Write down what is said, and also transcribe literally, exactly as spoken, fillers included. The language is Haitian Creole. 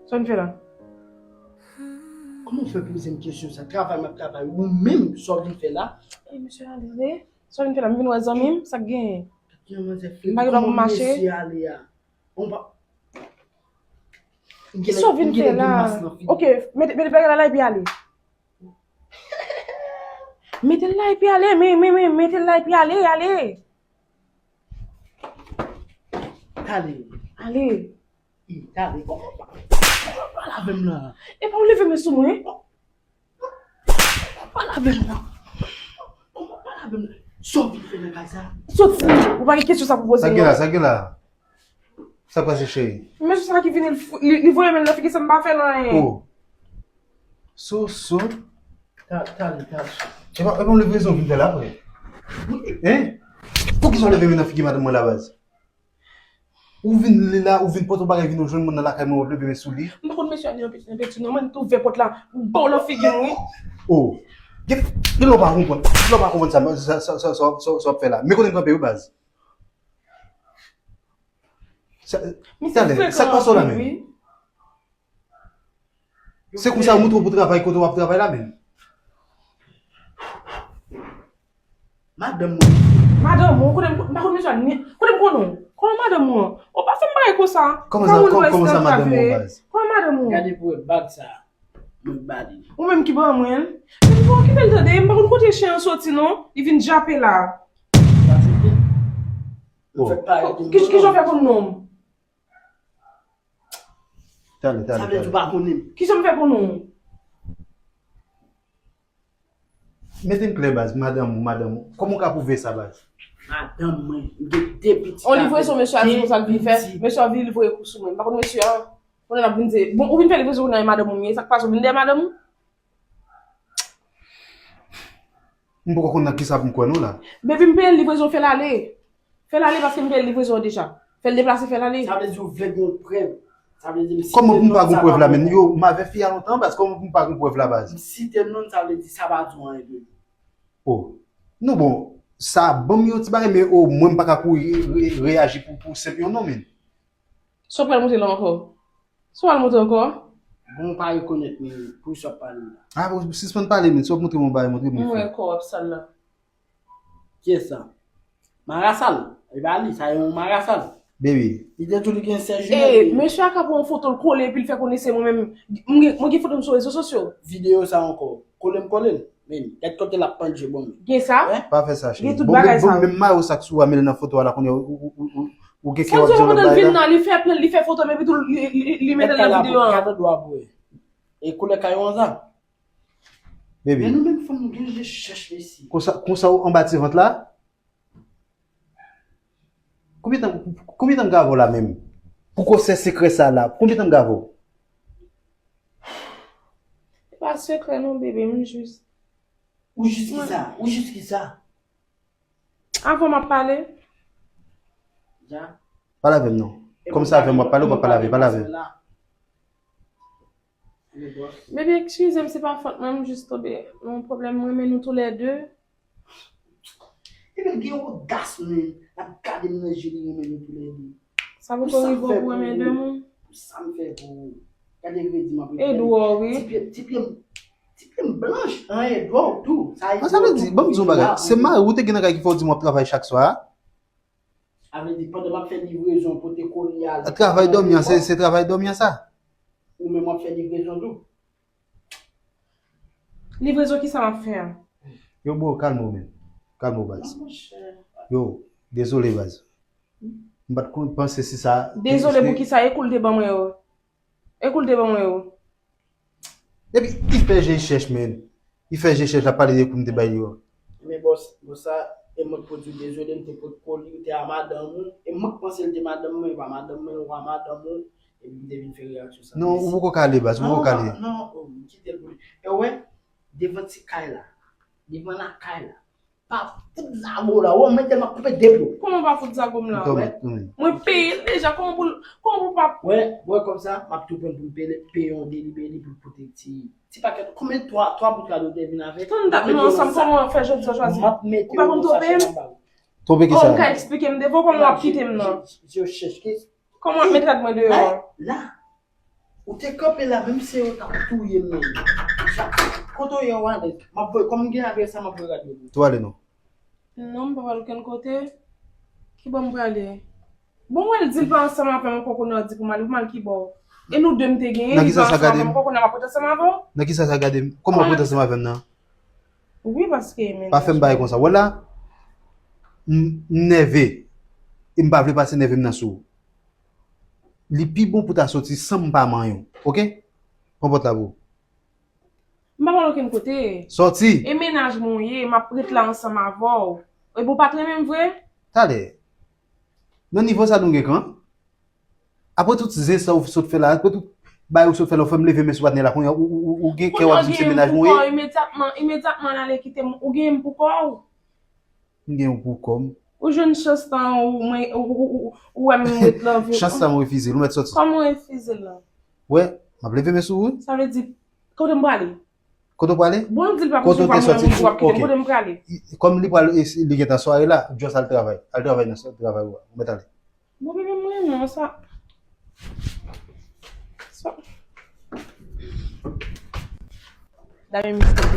Sa w vin fè la? Kòman w fè poze m kesyon sa? Travay m ap travay, ou menm, sa w vin fè la? E, mesye, ale, ale. Sa w vin fè la? M vin wè zanmi m, sa k genyen? Yon manzè fè, m pa gen dwa pou m mache. Kòman mesye ale a? Bon, pa. Sa w vin fè la? Ok, mete, mete bagay la la epi ale. Mete l la epi ale, men, men, men, mete l la epi ale, ale. Tale. Ale. Ih, tale. Kòman pa, kòman pale avè m la? E pa w leve men sou mwen. Kòman pale avè m la? Kòman pale avè m la? Sa w vin fè nan kay sa? Soti. Ou pa gen kesyon sa pou poze m. Sa gen la, sa gen la? Sa k pase, cheri? Mesye sa ki vini, li, li, li voye men nan figi sa m pa fè l anyen. Oh. So, so. Ta, tale, tale. E pa, e pa yon levrezon vin fè la, frè? Hein? Poukisa w leve men nan figi madanm mwen la, baz? Ou vin li la, ou vin pote yon bagay, vin ou jwenn mwen nan lakay mwen, w ap leve men sou li. M pa konn mesye a ni anpil, anpil ti non, mwen t ouvè pòt la, m ba w nan figi m, wi. Oh. Gen, gen lè w pa konprann, gen lè w pa konprann sa, sa, sa w ap fè la. Men kote m kanpe, wi, baz. Sa, talè, sa k pase w la menm? Se konsa ou montre w pou travay kote w ap travay la menm? Madanm mwen. Madanm ou, kote m, m pa konn mesye a, kote m konnen w? Kòman madanm ou an? Ou pa fè m bagay konsa. Kòman sa, kòman sa madanm ou an, baz? Kòman madanm ou an? Gade pou wè bag sa. Mwen ba li. Ou menm ki ban mwen l. Epi pa okipe l tande, m pa konn kote chen an soti non. Li vin jape la. Ki, kijan w fè konn non m? Talè, talè, talè. Sa vle di ou pa konnen m. Kijan m fè konn non w? Mete m klè baz, madanm ou, madanm ou. Kòman w ka pwouve sa baz? Madanm mwen, m gen de pitit. On livrezon mesye a di konsa l vin fè. Mesye a vin livre kou sou mwen. M pa konn mesye a. Konnen l ap vin di, bon, ou vin fè livrezon kounye a e madanm ou m ye, sa k pase w vin dèyè madanm ou? M poko konn nan kisa pou m kwè non la. Baby, m peye l livrezon, fè l ale. Fè l ale paske m peye l livrezon an deja. Fè l deplase, fè l ale. Sa vle di ou vle gen yon prèv. Sa vle di m site non sa pa bon. Kòman pou m pa gen prèv la menm? Yo, m avè fi a lontan baz, kòman pou m pa gen prèv la baz? M site non sa vle di sa pa di w anyen de li. Oh. Non bon, sa ban m yon ti bagay, men omwen m pa ka kouri re-, reyaji pou, pou senp yon non menm. Sa w pral montre la ankò? Sa w pral montre ankò? Bon, ou pa rekonèt men pou sa w ap pale la. Ah, bon, sispann pale men, si w ap montre m yon bagay, montre m yon fè. Mwen wè kò w ap sal la. Kiyès sa? Marasal? E pa li, sa yon marasal. Baby. Li te tou li gen sèz jimèt. E, mesye a ka pran yon foto l kole epi l fè konnen se mwen menm. Mwen gen, mwen gen foto m sou rezo sosyo. Videyo sa ankò. Kole m kole l. Men, gad kote l ap pandje bon. Gen sa? Pa fè sa, cheri. Gen tout bagay sa. Bon, men, men mayo sa k sou a, men l nan foto a la kounye a, ou, ou, ou, ou, ou gen kè w ap di yon lòt bagay la. Li fè plen, li fè foto m epi tou li, li, li mete l nan videyo a. Gad odwa pou wè. E koulè kayon an sa. Baby. Men nou menm fanm nou gen je chèch mesye. Konsa, konsa ou anba ti vant la? Konbyen tan, konbyen tan m ka avè w la menm? Pou konsè sekrè sa la, konbyen tan m ka avè w? Se pa sekrè non, bebe, m jis. Ou jis kisa? Ou jis kisa? Avè w m ap pale. Ja. Pale avè m non. Kòm se avè m w ap pale, ou pa pale avè, pale avè m. Baby, eskize m, se pa fòt mwen, m jis tonbe nan yon pwoblèm, m renmen nou toulède. Epi l gen odas, men, l ap gade m nan je, li renmen nou toulède. Sa poko rive w pou renmen de moun? Pou sa m fè pou ou? Gade kredi m ap repete. Edouard, wi. Ti pye, ti pye m, ti pye m blanch, an Edouard tou. Sa vle di, ban m di w yon bagay, se mari w te gen nan kay ki fè w di m w ap travay chak swa a? Sa vle di, pandan m ap fè livrezon, pote koli a, travay dòmi an, se, se travay dòmi an sa? Ou menm w ap fè livrezon tou? Livrezon kisa m ap fè a? Yo, bro, kalme w, men. Kalme w, baz. Yo, dezole, baz. M pa t konn panse si sa. Dezole pou kisa? E kou l te ban mwen yo. E kou l te ban mwen yo. Epi, li fè je chèch, men. Li fè je chèch, l ap pale de kou m te bay li yo. Men bòs, bòs sa, e mwen k pou di w dezole, m te pot koli, ou te a madanm ou, e mwen k panse l te madanm mwen, e pa madanm mwen, ou pa madanm ou, epi m te vin fè reyaksyon sa. Non, ou poko ka ale, baz, ou poko ka ale. Non, non, non, oh, m kite l pou li. E w wè, devan ti kay la, devan lakay la, pa fout zago la, ou wè, mwen tèlman koupe de pye w. Kòman pa fout zago m la? Mwen peye l deja, kòman pou l, kòman pou l pa. Wè, wè kòmsa, m ap tou pran pou m peye, peye yon delibeli pou l pote ti, ti pakèt. Konbyen twa, twa bout kado w te vin avèk? Tann dat nou ansanm, kòman w ap fè jodi a chwazi? Ou pa konn twonpe m? Twonpe kisa? Oh, ou ka eksplike m devan w, kòman w ap kite m nan? Kòman w ap met rad mwen deyò a? La. Ou te kanpe la, menm si yo t ap touye m menm. Kote w ye, Walet? M ap voye, kòm m gen adrès la, m ap voye gade w. Tou ale non. Non, m pa pral okenn kote. Ki bò m prale? Bon, wè, l di l pa ansanm avè m ankò, kounye a di pou m ale, pou m al ki bò? E nou de m te genyen, li pa ansanm avè m ankò, kounye a m ap rete ansanm avè w? Nan kisa sa gade m? Kòman w ap rete ansanm avè m nan? Wi, paske men. Pa fè m bagay konsa. Wè la, m m nève. E m pa vle pase nève m nan sou ou. Li pi bon pou ta soti san m pa manyen w. Oke? Pran pòt la pou ou. M pa pral okenn kote. Sòti! E mennaj mwen w ye, m ap ret la ansanm avè w. E bon, w pa t renmen m vre? Talè. Nan nivo sa nou gen kan? Apre tout zen sa ou sot fè la, apre tout bagay ou sot fè la, ou fè m leve men sou patnè la, kounye a ou, ou, ou, ou gen kè w ap di m se mennaj mwen w ye? Imedyatman, imedyatman l ale kite m, ou gen m pou kò w. M gen w pou kò m. Ou jwenn chans lan, ou, mwen, ou, ou, ou, ou wè m ret nan vi w. Chans sa m refize l, ou mèt sòti. Kòman w refize l lan? Wè, m ap leve men sou ou. Sa vle di, kote m prale? Kote w prale? Bon, di l pa posib, pa mwen menm pou w ap kite m. Kote m prale? Kòm li pral, li gentan sware la, just al travay. Al travay nan sa, travay ou a. Ou mèt ale. Bon, bebe, m renmen w sa. Sa. Dayè, mister